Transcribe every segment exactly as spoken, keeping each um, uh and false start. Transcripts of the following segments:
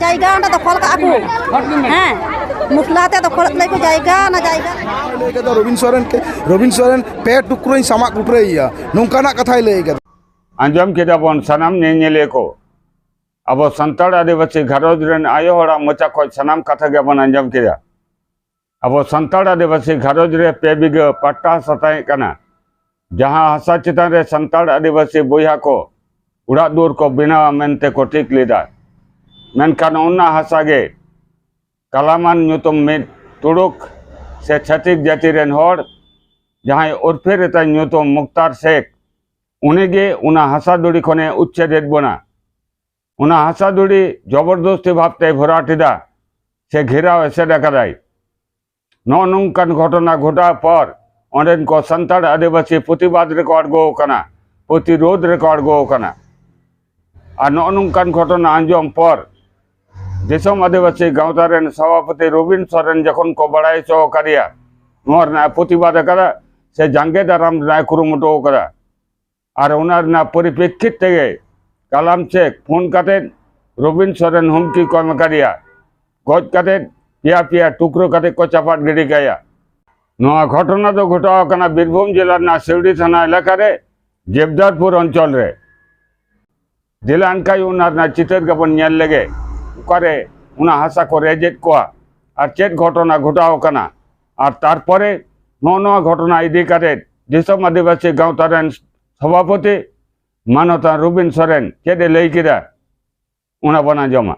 ᱡᱟᱭᱜᱟ ᱚᱸᱰᱮ ᱫᱚᱠᱷᱚᱞ ᱠᱟᱜᱼᱟ ᱠᱚ᱾ ᱦᱮᱸ, ᱢᱩᱥᱞᱟ ᱛᱮ ᱫᱚᱠᱷᱚᱞ ᱞᱟᱹᱭ ᱠᱚ ᱡᱟᱭᱜᱟ, ᱚᱱᱟ ᱡᱟᱭᱜᱟ᱾ ᱞᱟᱹᱭ ᱠᱮᱫᱟ ᱨᱚᱵᱤᱱ ᱥᱚᱨᱮᱱ ᱠᱮ, ᱨᱚᱵᱤᱱ ᱥᱚᱨᱮᱱ ᱯᱮ ᱴᱩᱠᱨᱟᱹᱧ ᱥᱟᱢᱟᱜ ᱠᱩᱴᱨᱟᱹᱭᱮᱭᱟ, ᱱᱚᱝᱠᱟᱱᱟᱜ ᱠᱟᱛᱷᱟᱭ ᱞᱟᱹᱭ ᱠᱮᱫᱟ᱾ ᱟᱸᱡᱚᱢ ᱠᱮᱫᱟ ᱵᱚᱱ ᱥᱟᱱᱟᱢ ᱧᱮᱧᱮᱞᱤᱭᱟᱹ ᱠᱚ, ᱟᱵᱚ ᱥᱟᱱᱛᱟᱲ ᱟᱹᱫᱤᱵᱟᱹᱥᱤ ᱜᱷᱟᱨᱚᱸᱡᱽ ᱨᱮᱱ ᱟᱭᱳ ᱦᱚᱲᱟᱜ ᱢᱚᱪᱟ ᱠᱷᱚᱱ ᱥᱟᱱᱟᱢ ᱠᱟᱛᱷᱟ ᱜᱮᱵᱚᱱ ᱟᱸᱡᱚᱢ ᱠᱮᱫᱟ᱾ ᱟᱵᱚ ᱥᱟᱱᱛᱟᱲ ᱟᱹᱫᱤᱵᱟᱹᱥᱤ ᱜᱷᱟᱨᱚᱸᱡᱽ ᱨᱮ ᱯᱮ ᱵᱤᱜᱷᱟᱹ ᱯᱟᱴᱴᱟ ᱦᱟᱥᱟ ᱛᱟᱦᱮᱸ ᱠᱟᱱᱟ, ᱡᱟᱦᱟᱸ ᱦᱟᱥᱟ ᱪᱮᱛᱟᱱ ᱨᱮ ᱥᱟᱱᱛᱟᱲ ᱟᱹᱫᱤᱵᱟᱹᱥᱤ ᱵᱚᱭᱦᱟ ᱠᱚ ᱚᱲᱟᱜ ᱫᱩᱣᱟᱹᱨ ᱠᱚ ᱵᱮᱱᱟᱣᱟ ᱢᱮᱱᱛᱮ ᱠᱚ ᱴᱷᱤᱠ ᱞᱮᱫᱟ᱾ ᱢᱮᱱᱠᱷᱟᱱ ᱚᱱᱟ ᱦᱟᱥᱟ ᱜᱮ ᱠᱟᱞᱟᱢᱟᱱ ᱧᱩᱛᱩᱢ ᱢᱤᱫ ᱛᱩᱲᱩᱠ ᱥᱮ ᱪᱷᱟᱹᱛᱤᱠ ᱡᱟᱹᱛᱤ ᱨᱮᱱ ᱦᱚᱲ, ᱡᱟᱦᱟᱸᱭ ᱩᱨᱯᱷᱮ ᱨᱮᱛᱟᱭ ᱧᱩᱛᱩᱢ ᱢᱩᱠᱛᱟᱨ ᱥᱮᱠᱷ, ᱩᱱᱤᱜᱮ ᱚᱱᱟ ᱦᱟᱥᱟ ᱫᱩᱲᱤ ᱠᱷᱚᱱᱮ ᱩᱪᱪᱷᱮᱫᱮᱫ ᱵᱚᱱᱟ᱾ ᱚᱱᱟ ᱦᱟᱥᱟ ᱫᱩᱲᱤ ᱡᱚᱵᱚᱨᱫᱚᱥᱛᱤ ᱵᱷᱟᱵᱽᱛᱮ ᱵᱷᱚᱨᱟᱴ ᱮᱫᱟ ᱥᱮ ᱜᱷᱮᱨᱟᱣ ᱮᱥᱮᱫ ᱟᱠᱟᱫᱟᱭ᱾ ᱱᱚᱜᱼᱚ ᱱᱚᱝᱠᱟᱱ ᱜᱷᱚᱴᱚᱱᱟ ᱜᱷᱚᱴᱟᱣ ᱯᱚᱨ ᱚᱸᱰᱮᱱ ᱠᱚ ᱥᱟᱱᱛᱟᱲ ᱟᱹᱫᱤᱵᱟᱹᱥᱤ ᱯᱨᱚᱛᱤᱵᱟᱫ ᱨᱮᱠᱚ ᱟᱬᱜᱚ ᱟᱠᱟᱱᱟ, ᱯᱨᱚᱛᱤᱨᱳᱫᱷ ᱨᱮᱠᱚ ᱟᱬᱜᱚ ᱟᱠᱟᱱᱟ᱾ ᱟᱨ ᱱᱚᱜᱼᱚ ᱱᱚᱝᱠᱟᱱ ᱜᱷᱚᱴᱚᱱᱟ ᱟᱸᱡᱚᱢ ᱯᱚᱨ ᱫᱤᱥᱚᱢ ᱟᱹᱫᱤᱵᱟᱹᱥᱤ ᱜᱟᱶᱛᱟ ᱨᱮᱱ ᱥᱚᱵᱷᱟᱯᱚᱛᱤ ᱨᱚᱵᱤᱱ ᱥᱚᱨᱮᱱ ᱡᱚᱠᱷᱚᱱ ᱠᱚ ᱵᱟᱲᱟᱭ ᱦᱚᱪᱚ ᱟᱠᱟᱫᱮᱭᱟ, ᱱᱚᱣᱟ ᱨᱮᱱᱟᱜ ᱯᱨᱚᱛᱤᱵᱟᱫ ᱟᱠᱟᱫᱟ ᱥᱮ ᱡᱟᱸᱜᱮ ᱫᱟᱨᱟᱢ ᱨᱮᱱᱟᱜ ᱮ ᱠᱩᱨᱩᱢᱩᱴᱩ ᱟᱠᱟᱫᱟ᱾ ᱟᱨ ᱚᱱᱟ ᱨᱮᱱᱟᱜ ᱯᱚᱨᱤᱯᱮᱠᱠᱷᱤᱛ ᱛᱮᱜᱮ ᱠᱟᱞᱟᱢ ᱥᱮᱠᱷ ᱯᱷᱳᱱ ᱠᱟᱛᱮᱫ ᱨᱚᱵᱤᱱ ᱥᱚᱨᱮᱱ ᱦᱩᱢᱠᱤ ᱠᱚ ᱮᱢ ᱟᱠᱟᱫᱮᱭᱟ, ᱜᱚᱡ ᱠᱟᱛᱮᱫ ᱯᱮᱭᱟ ᱯᱮᱭᱟ ᱴᱩᱠᱨᱟᱹ ᱠᱟᱛᱮᱫ ᱠᱚ ᱪᱟᱯᱟᱫ ᱜᱤᱰᱤ ᱠᱟᱭᱟ᱾ ᱱᱚᱣᱟ ᱜᱷᱚᱴᱚᱱᱟ ᱫᱚ ᱜᱷᱚᱴᱟᱣ ᱟᱠᱟᱱᱟ ᱵᱤᱨᱵᱷᱩᱢ ᱡᱮᱞᱟ ᱨᱮᱱᱟᱜ ᱥᱤᱣᱲᱤ ᱛᱷᱟᱱᱟ ᱮᱞᱟᱠᱟ ᱨᱮ ᱡᱮᱵᱫᱟᱨᱯᱩᱨ ᱚᱧᱪᱚᱞ ᱨᱮ᱾ ᱫᱮᱞᱟ ᱮᱱᱠᱷᱟᱡ ᱚᱱᱟ ᱨᱮᱱᱟᱜ ᱪᱤᱛᱟᱹᱨ ᱜᱮᱵᱚᱱ ᱧᱮᱞ ᱞᱮᱜᱮ, ᱚᱠᱟᱨᱮ ᱚᱱᱟ ᱦᱟᱥᱟ ᱠᱚ ᱨᱮᱡᱮᱫ ᱠᱚᱣᱟ ᱟᱨ ᱪᱮᱫ ᱜᱷᱚᱴᱚᱱᱟ ᱜᱷᱚᱴᱟᱣ ᱟᱠᱟᱱᱟ᱾ ᱟᱨ ᱛᱟᱨᱯᱚᱨᱮ ᱱᱚᱜᱼᱚ ᱱᱚᱣᱟ ᱜᱷᱚᱴᱚᱱᱟ ᱤᱫᱤ ᱠᱟᱛᱮᱫ ᱫᱤᱥᱚᱢ ᱟᱹᱫᱤᱵᱟᱹᱥᱤ ᱜᱟᱶᱛᱟ ᱨᱮᱱ ᱥᱚᱵᱷᱟᱯᱚᱛᱤ ᱢᱟᱱᱚᱛᱟᱱ ᱨᱚᱵᱤᱱ ᱥᱚᱨᱮᱱ ᱪᱮᱫ ᱮ ᱞᱟᱹᱭ ᱠᱮᱫᱟ, ᱚᱱᱟ ᱵᱚᱱ ᱟᱸᱡᱚᱢᱟ᱾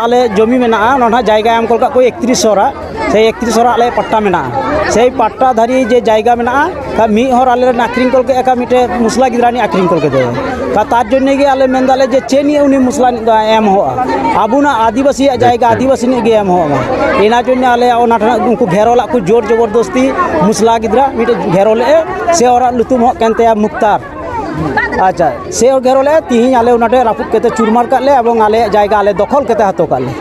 ᱟᱞᱮ ᱡᱚᱢᱤ ᱢᱮᱱᱟᱜᱼᱟ, ᱚᱱᱟ ᱱᱟᱦᱟᱜ ᱡᱟᱭᱜᱟ ᱮᱢ ᱠᱚᱞ ᱠᱟᱜ ᱠᱚ ᱮᱠᱛᱨᱤᱥ ᱦᱚᱨᱟᱜ, ᱥᱮ ᱮᱠᱛᱨᱤᱥ ᱦᱚᱨᱟᱜ ᱟᱞᱮ ᱯᱟᱴᱴᱟ ᱢᱮᱱᱟᱜᱼᱟ᱾ ᱥᱮᱭ ᱯᱟᱴᱴᱟ ᱫᱷᱟᱨᱤ ᱡᱮ ᱡᱟᱭᱜᱟ ᱢᱮᱱᱟᱜᱼᱟ, ᱠᱷᱟᱡ ᱢᱤᱫ ᱦᱚᱨ ᱟᱞᱮ ᱨᱮᱱ ᱟᱠᱷᱨᱤᱧ ᱠᱚᱞ ᱠᱮᱫᱼᱟ, ᱠᱷᱟᱡ ᱢᱤᱫᱴᱮᱡ ᱢᱩᱥᱞᱟ ᱜᱤᱫᱽᱨᱟᱹ ᱱᱤᱡ ᱟᱠᱷᱨᱤᱧ ᱠᱚᱞ ᱠᱮᱫᱮᱭᱟ᱾ ᱠᱷᱟᱡ ᱛᱟᱨ ᱡᱚᱱᱱᱮ ᱜᱮ ᱟᱞᱮ ᱢᱮᱱ ᱫᱟᱞᱮ ᱡᱮ ᱪᱮᱫ ᱱᱤᱭᱮ ᱩᱱᱤ ᱢᱩᱥᱞᱟ ᱱᱤᱡ ᱫᱚ ᱮᱢ ᱦᱚᱸᱜᱼᱟ, ᱟᱵᱚᱱᱟᱜ ᱟᱹᱫᱤᱵᱟᱹᱥᱤᱭᱟᱜ ᱡᱟᱭᱜᱟ ᱟᱹᱫᱤᱵᱟᱹᱥᱤ ᱱᱤᱡ ᱜᱮ ᱮᱢ ᱦᱚᱸᱜᱼᱟ᱾ ᱚᱱᱟ ᱡᱚᱱᱱᱮ ᱟᱞᱮ ᱚᱱᱟ ᱴᱷᱮᱱ ᱩᱱᱠᱩ ᱜᱷᱮᱨᱚᱞᱟᱜ ᱠᱚ ᱡᱳᱨ ᱡᱚᱵᱚᱨᱫᱚᱥᱛᱤ ᱢᱩᱥᱞᱟ ᱜᱤᱫᱽᱨᱟᱹ ᱢᱤᱫᱴᱮᱡ ᱜᱷᱮᱨᱚ ᱞᱮᱫᱼᱮ, ᱥᱮ ᱦᱚᱲᱟᱜ ᱧᱩᱛᱩᱢ ᱦᱚᱸ ᱠᱟᱱ ᱛᱟᱭᱟ ᱢᱩᱠᱛᱟᱨ᱾ ᱟᱪᱪᱷᱟ, ᱥᱮ ᱜᱷᱮᱨᱚ ᱞᱮᱫᱼᱟ, ᱛᱤᱦᱤᱧ ᱟᱞᱮ ᱚᱱᱟ ᱴᱷᱮᱱ ᱨᱟᱹᱯᱩᱫ ᱠᱟᱛᱮ ᱪᱩᱨᱢᱟᱨ ᱠᱟᱜ ᱞᱮ ᱮᱵᱚᱝ ᱟᱞᱮᱭᱟᱜ ᱡᱟᱭᱜᱟ ᱟᱞᱮ ᱫᱚᱠᱷᱚᱞ ᱠᱟᱛᱮ ᱦᱟᱛᱟᱣ ᱠᱟᱜ ᱞᱮ᱾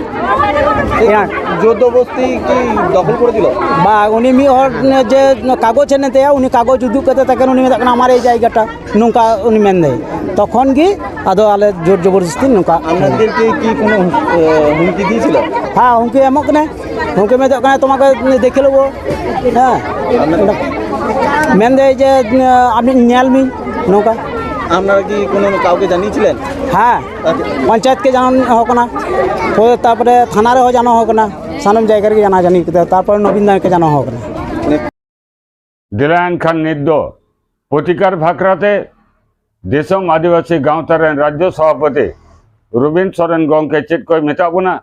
ᱦᱮᱸ᱾ ᱡᱳᱨ ᱡᱚᱵᱚᱥᱛᱤ ᱠᱤ ᱫᱚᱠᱷᱚᱞ ᱠᱚᱨᱮ ᱫᱤᱞ? ᱵᱟ, ᱩᱱᱤ ᱢᱤᱫ ᱦᱚᱲ ᱡᱮ ᱠᱟᱜᱚᱡᱽ ᱦᱮᱱᱟᱜ ᱛᱟᱭᱟ, ᱩᱱᱤ ᱠᱟᱜᱚᱡᱽ ᱩᱫᱩᱜ ᱠᱟᱛᱮ ᱛᱟᱠᱮᱱ ᱩᱱᱤ ᱢᱮᱛᱟᱜ ᱠᱟᱱᱟ, "ᱟᱢᱟᱨ ᱮᱭ ᱡᱟᱭᱜᱟᱴᱟ", ᱱᱚᱝᱠᱟ ᱩᱱᱤ ᱢᱮᱱᱫᱟᱭ᱾ ᱛᱚᱠᱷᱚᱱ ᱜᱮ ᱟᱫᱚ ᱟᱞᱮ ᱡᱳᱨ ᱡᱚᱵᱚᱨᱫᱚᱥᱛᱤ ᱱᱚᱝᱠᱟ᱾ আপনাদেরকে কি কোনো, আহ, হুমকি দিয়েছিল? ᱦᱮᱸ, ᱦᱩᱢᱠᱤ ᱮᱢᱚᱜ ᱠᱟᱱᱟᱭ, ᱦᱩᱢᱠᱤ ᱢᱮᱛᱟᱜ ᱠᱟᱱᱟᱭ, "ᱛᱚᱢᱟᱠᱮ ᱫᱮᱠᱷᱮ ᱞᱮᱵᱚ", ᱦᱮᱸ, ᱢᱮᱱᱫᱟᱭ ᱡᱮ, "ᱟᱢᱤᱧ ᱧᱮᱞ ᱢᱤᱧ", ᱱᱚᱝᱠᱟ᱾ আপনারা কি কোনো কাউকে জানিয়েছিলেন? ᱦᱮᱸ, ᱯᱚᱧᱪᱟᱭᱮᱛ ᱠᱮ ᱡᱟᱱᱟᱣ ᱦᱚ ᱠᱟᱱᱟ, ᱛᱟᱨᱯᱚᱨᱮ ᱛᱷᱟᱱᱟ ᱨᱮᱦᱚᱸ ᱡᱟᱱᱟᱣ ᱦᱚ ᱠᱟᱱᱟ, ᱥᱟᱱᱟᱢ ᱡᱟᱭᱜᱟ ᱨᱮᱜᱮ ᱡᱟᱱᱟᱣ ᱡᱟᱹᱱᱤ ᱠᱮᱫᱟ, ᱛᱟᱨᱯᱚᱨᱮ ᱱᱚᱵᱤᱱ ᱫᱟᱭ ᱠᱮ ᱡᱟᱱᱟᱣ ᱦᱚ ᱠᱟᱱᱟ᱾ ᱫᱮᱞᱟ ᱮᱱᱠᱷᱟᱱ ᱱᱤᱛ ᱫᱚ ᱯᱨᱚᱛᱤᱠᱟᱨ ᱵᱟᱠᱷᱨᱟᱛᱮ ᱫᱤᱥᱚᱢ ᱟᱹᱫᱤᱵᱟᱹᱥᱤ ᱜᱟᱶᱛᱟ ᱨᱮᱱ ᱨᱟᱡᱽᱡᱚ ᱥᱚᱵᱷᱟᱯᱚᱛᱤ ᱨᱚᱵᱤᱱ ᱥᱚᱨᱮᱱ ᱜᱚᱢᱠᱮ ᱪᱮᱫ ᱠᱚᱭ ᱢᱮᱛᱟᱜ ᱵᱚᱱᱟ,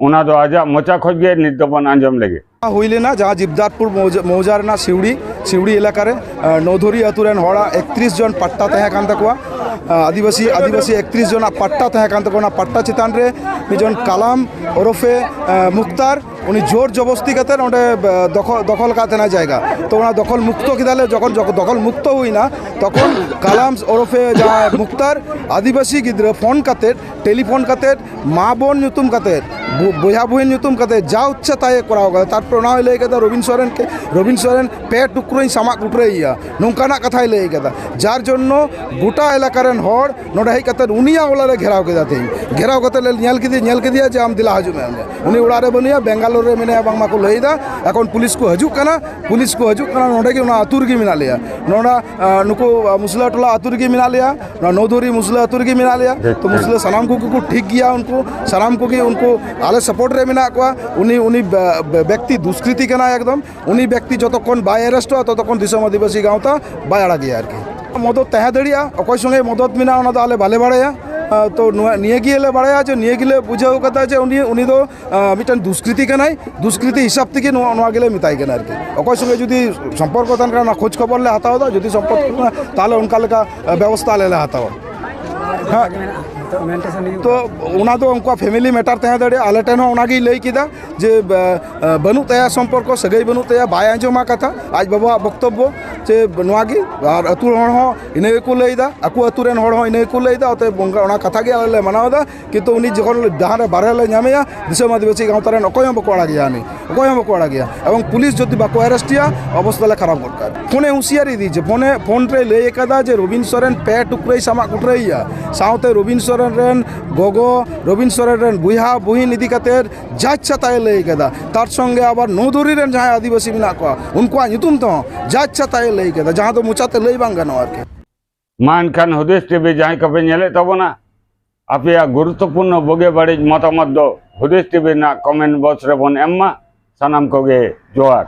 ᱚᱱᱟ ᱫᱚ ᱟᱡᱟᱜ ᱢᱚᱪᱟ ᱠᱷᱚᱱ ᱜᱮ ᱱᱤᱛ ᱫᱚᱵᱚᱱ ᱟᱸᱡᱚᱢ ᱞᱮᱜᱮ᱾ ᱦᱩᱭ ᱞᱮᱱᱟ, ᱡᱟᱦᱟᱸ ᱡᱤᱵᱫᱟᱨᱯᱩᱨ ᱢᱚᱣᱡᱟ, ᱢᱚᱣᱡᱟ ᱨᱮᱱᱟᱜ ᱥᱤᱣᱲᱤ, ᱥᱤᱣᱲᱤ ᱮᱞᱟᱠᱟ ᱨᱮ, ᱟᱸ, ᱱᱚᱣᱫᱷᱚᱨᱤ ᱟᱹᱛᱩ ᱨᱮᱱ ᱦᱚᱲᱟᱜ ᱮᱠᱛᱨᱤᱥ ᱡᱚᱱ ᱯᱟᱴᱴᱟ ᱛᱟᱦᱮᱸ ᱠᱟᱱ ᱛᱟᱠᱚᱣᱟ᱾ ᱟᱸ, ᱟᱹᱫᱤᱵᱟᱹᱥᱤ, ᱟᱹᱫᱤᱵᱟᱹᱥᱤ ᱮᱠᱛᱨᱤᱥ ᱡᱚᱱᱟᱜ ᱯᱟᱴᱴᱟ ᱛᱟᱦᱮᱸ ᱠᱟᱱ ᱛᱟᱠᱚᱣᱟ᱾ ᱚᱱᱟ ᱯᱟᱴᱴᱟ ᱪᱮᱛᱟᱱ ᱨᱮ ᱢᱤᱫ ᱡᱚᱱ ᱠᱟᱞᱟᱢ ᱳᱨᱚᱯᱷᱮ, ᱟᱸ, ᱢᱩᱠᱛᱟᱨ, ᱩᱱᱤ ᱡᱳᱨ ᱡᱚᱵᱚᱥᱛᱤ ᱠᱟᱛᱮ ᱚᱸᱰᱮ, ᱟᱸ, ᱫᱚᱠᱷᱚᱞ, ᱫᱚᱠᱷᱚᱞ ᱠᱟᱜ ᱛᱟᱦᱮᱱᱟ ᱡᱟᱭᱜᱟ᱾ ᱛᱚ, ᱚᱱᱟ ᱫᱚᱠᱷᱚᱞ ᱢᱩᱠᱛᱚ ᱠᱮᱫᱟᱞᱮ᱾ ᱡᱚᱠᱷᱚᱱ, ᱡᱚᱠᱷᱚᱱ ᱫᱚᱠᱷᱚᱞ ᱢᱩᱠᱛᱚ ᱦᱩᱭᱱᱟ, ᱛᱚᱠᱷᱚᱱ ᱠᱟᱞᱟᱢ ᱳᱨᱚᱯᱷᱮ ᱡᱟᱦᱟᱸᱭ ᱢᱩᱠᱛᱟᱨ, ᱟᱹᱫᱤᱵᱟᱹᱥᱤ ᱜᱤᱫᱽᱨᱟᱹ ᱯᱷᱳᱱ ᱠᱟᱛᱮ, ᱴᱮᱞᱤᱯᱷᱳᱱ ᱠᱟᱛᱮ, ᱢᱟ ᱵᱳᱱ ᱧᱩᱛᱩᱢ ᱠᱟᱛᱮ, ᱵᱚ-, ᱵᱚᱭᱦᱟ ᱵᱩᱦᱤᱱ ᱧᱩᱛᱩᱢ ᱠᱟᱛᱮ ᱡᱟ ᱤᱪᱪᱷᱟ ᱛᱟᱭ ᱠᱚᱨᱟᱣ ᱠᱟᱫᱟ᱾ ᱛᱟᱨᱯᱚᱨ ᱚᱱᱟ ᱦᱚᱸᱭ ᱞᱟᱹᱭ ᱠᱟᱫᱟ ᱨᱚᱵᱤᱱ ᱥᱚᱨᱮᱱ ᱠᱮ, ᱨᱚᱵᱤᱱ ᱥᱚᱨᱮᱱ ᱯᱮ ᱴᱩᱠᱨᱟᱹᱧ ᱥᱟᱢᱟᱜ ᱠᱩᱴᱨᱟᱹᱭᱮᱭᱟ, ᱱᱚᱝᱠᱟᱱᱟᱜ ᱠᱟᱛᱷᱟᱭ ᱞᱟᱹᱭ ᱠᱟᱫᱟ᱾ ᱡᱟᱨ ᱡᱚᱱᱱᱚ ᱜᱚᱴᱟ ᱮᱞᱟᱠᱟ ᱨᱮᱱ ᱦᱚᱲ ᱱᱚᱰᱮ ᱦᱮᱡ ᱠᱟᱛᱮ ᱩᱱᱤᱭᱟᱜ ᱚᱲᱟᱜ ᱞᱮ ᱜᱷᱮᱨᱟᱣ ᱠᱮᱫᱟ᱾ ᱛᱮᱦᱮᱧ ᱜᱷᱮᱨᱟᱣ ᱠᱟᱛᱮ ᱞᱮ ᱧᱮᱞ ᱠᱮᱫᱮ-, ᱧᱮᱞ ᱠᱮᱫᱮᱭᱟ ᱡᱮ, "ᱟᱢ ᱫᱮᱞᱟ ᱦᱤᱡᱩᱜ ᱢᱮ ᱚᱸᱰᱮ᱾" ᱩᱱᱤ ᱚᱲᱟᱜ ᱨᱮ ᱵᱟᱹᱱᱩᱭᱟ, ᱵᱮᱝᱜᱟᱞᱳᱨ ᱨᱮ ᱢᱮᱱᱟᱭᱟ ᱵᱟᱝᱢᱟ ᱠᱚ ᱞᱟᱹᱭ ᱮᱫᱟ᱾ ᱮᱠᱷᱚᱱ ᱯᱩᱞᱤᱥ ᱠᱚ ᱦᱤᱡᱩᱜ ᱠᱟᱱᱟ, ᱯᱩᱞᱤᱥ ᱠᱚ ᱦᱤᱡᱩᱜ ᱠᱟᱱᱟ, ᱱᱚᱰᱮ ᱜᱮ ᱚᱱᱟ ᱟᱹᱛᱩ ᱨᱮᱜᱮ ᱢᱮᱱᱟᱜ ᱞᱮᱭᱟ᱾ ᱱᱚᱰᱮ, ᱟᱸ, ᱱᱩᱠᱩ, ᱟᱸ, ᱢᱩᱥᱞᱟᱹ ᱴᱚᱞᱟ ᱟᱹᱛᱩ ᱨᱮᱜᱮ ᱢᱮᱱᱟᱜ ᱞᱮᱭᱟ᱾ ᱱᱚᱣᱟ ᱱᱚᱣᱫᱷᱚᱨᱤ ᱢᱩᱥᱞᱟᱹ ᱟᱹᱛᱩ ᱨᱮᱜᱮ ᱢᱮᱱᱟᱜ ᱞᱮᱭᱟ᱾ ᱴᱷᱤᱠ, ᱛᱚ, ᱴᱷᱤᱠ᱾ ᱢᱩᱥᱞᱟᱹ ᱥᱟᱱᱟᱢ ᱠᱚᱜᱮ ᱠᱚ ᱴᱷᱤᱠ ᱜᱮᱭᱟ, ᱩᱱᱠᱩ ᱥᱟᱱᱟᱢ ᱠᱚᱜᱮ ᱩᱱᱠᱩ ᱟᱞᱮ ᱥᱟᱯᱳᱨᱴ ᱨᱮ ᱢᱮᱱᱟᱜ ᱠᱚᱣᱟ᱾ ᱩᱱᱤ, ᱩᱱᱤ ᱵᱮ-, ᱵᱮ-, ᱵᱮᱠᱛᱤ ᱫᱩᱥᱠᱨᱤᱛᱤ ᱠᱟᱱᱟᱭ ᱮᱠᱫᱚᱢ᱾ ᱩᱱᱤ ᱵᱮᱠᱛᱤ ᱡᱚᱛᱚᱠᱷᱚᱱ ᱵᱟᱭ ᱟᱨᱮᱥᱴᱚᱜᱼᱟ, ᱛᱚᱛᱚᱠᱷᱚᱱ ᱫᱤᱥᱚᱢ ᱟᱹᱫᱤᱵᱟᱹᱥᱤ ᱜᱟᱶᱛᱟ ᱵᱟᱭ ᱟᱲᱟᱜᱮᱭᱟ ᱟᱨᱠᱤ᱾ ᱢᱚᱫᱚᱫ ᱛᱟᱦᱮᱸ ᱫᱟᱲᱮᱭᱟᱜᱼᱟ, ᱚᱠᱚᱭ ᱥᱚᱸᱜᱮ ᱢᱚᱫᱚᱫ ᱢᱮᱱᱟᱜᱼᱟ, ᱚᱱᱟ ᱫᱚ ᱟᱞᱮ ᱵᱟᱞᱮ ᱵᱟᱲᱟᱭᱟ᱾ ᱟᱸ, ᱛᱚ, ᱱᱚᱣᱟ, ᱱᱤᱭᱟᱹ ᱜᱮᱞᱮ ᱵᱟᱲᱟᱭᱟ ᱡᱮ, ᱱᱤᱭᱟᱹ ᱜᱮᱞᱮ ᱵᱩᱡᱷᱟᱹᱣ ᱠᱟᱫᱟ ᱡᱮ ᱩᱱᱤ, ᱩᱱᱤ ᱫᱚ, ᱟᱸ, ᱢᱤᱫᱴᱮᱱ ᱫᱩᱥᱠᱨᱤᱛᱤ ᱠᱟᱱᱟᱭ᱾ ᱫᱩᱥᱠᱨᱤᱛᱤ ᱦᱤᱥᱟᱹᱵ ᱛᱮᱜᱮ ᱱᱚᱣᱟ, ᱱᱚᱣᱟ ᱜᱮᱞᱮ ᱢᱮᱛᱟᱭ ᱠᱟᱱᱟ ᱟᱨᱠᱤ᱾ ᱚᱠᱚᱭ ᱥᱚᱸᱜᱮ ᱡᱩᱫᱤ ᱥᱚᱢᱯᱚᱨᱠᱚ ᱛᱟᱦᱮᱱ ᱠᱷᱟᱱ, ᱚᱱᱟ ᱠᱷᱳᱡᱽ ᱠᱷᱚᱵᱚᱨ ᱞᱮ ᱦᱟᱛᱟᱣ ᱮᱫᱟ, ᱡᱩᱫᱤ ᱥᱚᱢᱯᱚᱨᱠᱚ ᱛᱟᱦᱮᱱᱟ, ᱛᱟᱦᱚᱞᱮ ᱚᱱᱠᱟ ᱞᱮᱠᱟ, ᱟᱸ, ᱵᱮᱵᱚᱥᱛᱷᱟ ᱟᱞᱮ ᱞᱮ ᱦᱟᱛᱟᱣᱟ᱾ ᱦᱮᱸ᱾ ᱛᱚ ᱚᱱᱟ ᱫᱚ ᱩᱱᱠᱩᱣᱟᱜ family matter ᱛᱟᱦᱮᱸ ᱫᱟᱲᱮᱭᱟᱜᱼᱟ᱾ ᱟᱞᱮ ᱴᱷᱮᱱ ᱦᱚᱸ ᱚᱱᱟᱜᱮᱭ ᱞᱟᱹᱭ ᱠᱮᱫᱟ ᱡᱮ ᱵᱟ-, ᱵᱟᱹᱱᱩᱜ ᱛᱟᱭᱟ ᱥᱚᱢᱯᱚᱨᱠᱚ, ᱥᱟᱹᱜᱟᱹᱭ ᱵᱟᱹᱱᱩᱜ ᱛᱟᱭᱟ, ᱵᱟᱭ ᱟᱸᱡᱚᱢᱟ ᱠᱟᱛᱷᱟ᱾ ᱟᱡ ᱵᱟᱵᱟᱣᱟᱜ ᱵᱚᱠᱛᱚᱵᱵᱚ ᱪᱮ ᱱᱚᱣᱟ ᱜᱮ, ᱟᱨ ᱟᱹᱛᱩ ᱦᱚᱲ ᱦᱚᱸ ᱤᱱᱟᱹ ᱜᱮᱠᱚ ᱞᱟᱹᱭᱫᱟ, ᱟᱹᱠᱩ ᱟᱹᱛᱩ ᱨᱮᱱ ᱦᱚᱲ ᱦᱚᱸ ᱤᱱᱟᱹ ᱜᱮᱠᱚ ᱞᱟᱹᱭᱫᱟ᱾ ᱚᱛᱚᱮᱵ ᱚᱱᱠᱟ, ᱚᱱᱟ ᱠᱟᱛᱷᱟ ᱜᱮ ᱟᱞᱮ ᱞᱮ ᱢᱟᱱᱟᱣ ᱮᱫᱟ᱾ ᱠᱤᱱᱛᱩ ᱩᱱᱤ ᱡᱚᱠᱷᱚᱱ ᱡᱟᱦᱟᱸ ᱨᱮ ᱵᱟᱨᱦᱮ ᱞᱮ ᱧᱟᱢᱮᱭᱟ, ᱫᱤᱥᱚᱢ ᱟᱹᱫᱤᱵᱟᱹᱥᱤ ᱜᱟᱶᱛᱟ ᱨᱮᱱ ᱚᱠᱚᱭ ᱦᱚᱸ ᱵᱟᱠᱚ ᱟᱲᱟᱜᱮᱭᱟ, ᱩᱱᱤ ᱚᱠᱚᱭ ᱦᱚᱸ ᱵᱟᱠᱚ ᱟᱲᱟᱜᱮᱭᱟ᱾ ᱮᱵᱚᱝ ᱯᱩᱞᱤᱥ ᱡᱩᱫᱤ ᱵᱟᱠᱚ arrest ᱮᱭᱟ, ᱚᱵᱚᱥᱛᱟ ᱞᱮ ᱠᱷᱟᱨᱟᱯ ᱜᱚᱫ ᱠᱟᱜᱼᱟ᱾ ᱯᱷᱳᱱᱮ ᱦᱩᱸᱥᱤᱭᱟᱨᱤ ᱤᱫᱤ ᱡᱮ ᱯᱷᱳᱱᱮ, ᱯᱷᱳᱱ ᱨᱮᱭ ᱞᱟᱹᱭ ᱟᱠᱟᱫᱟ ᱡᱮ ᱨᱚᱵᱤᱱ ᱥᱚᱨᱮᱱ ᱯᱮ ᱴᱩᱠᱨᱟᱹᱭ ᱥᱟᱢᱟᱜ ᱠᱩᱴᱨᱟᱹᱭᱮᱭᱟ, ᱥᱟᱶᱛᱮ ᱨᱚᱵᱤᱱ ᱥᱚᱨᱮᱱ ᱨᱮᱱ ᱜᱚᱜᱚ, ᱨᱚᱵᱤᱱ ᱥᱚᱨᱮᱱ ᱨᱮᱱ ᱵᱚᱭᱦᱟ ᱵᱩᱦᱤᱱ ᱤᱫᱤ ᱠᱟᱛᱮ ᱡᱟ ᱤᱪᱪᱷᱟ ᱛᱟᱭ ᱞᱟᱹᱭ ᱠᱟᱫᱟ᱾ ᱛᱟᱨ ᱥᱚᱝᱜᱮ ᱟᱵᱟᱨ ᱱᱚᱣᱫᱩᱨᱤ ᱨᱮᱱ ᱡᱟᱦᱟᱸᱭ ᱟᱹᱫᱤᱵᱟᱹᱥᱤ ᱢᱮᱱᱟᱜ ᱠᱚᱣᱟ, ᱩᱱᱠᱩᱣᱟᱜ ᱧᱩᱛᱩᱢ ᱛᱮᱦᱚᱸ ᱡᱟ ᱤᱪᱪᱷᱟ ᱛᱟᱭ ᱞᱟᱹᱭ ᱠᱟᱫᱟ, ᱡᱟᱦᱟᱸ ᱫᱚ ᱢᱚᱪᱟᱛᱮ ᱞᱟᱹᱭ ᱵᱟᱝ ᱜᱟᱱᱚᱜᱼᱟ ᱟᱨᱠᱤ᱾ ᱢᱟ ᱮᱱᱠᱷᱟᱱ ᱦᱩᱫᱤᱥ ᱴᱤᱵᱷᱤ ᱡᱟᱦᱟᱸᱭ ᱠᱚᱯᱮ ᱧᱮᱞᱮᱫ ᱛᱟᱵᱚᱱᱟ, ᱟᱯᱮᱭᱟᱜ ᱜᱩᱨᱩᱛᱛᱚᱯᱩᱨᱱᱚ ᱵᱩᱜᱤ ᱵᱟᱹᱲᱤᱡ ᱢᱚᱛᱟᱢᱚᱛ ᱫᱚ ᱦᱩᱫᱤᱥ ᱴᱤᱵᱷᱤ ᱨᱮᱱᱟᱜ comment box ᱨᱮᱵᱚᱱ ᱮᱢ ᱢᱟ᱾ ᱥᱟᱱᱟᱢ ᱠᱚᱜᱮ ᱡᱚᱦᱟᱨ᱾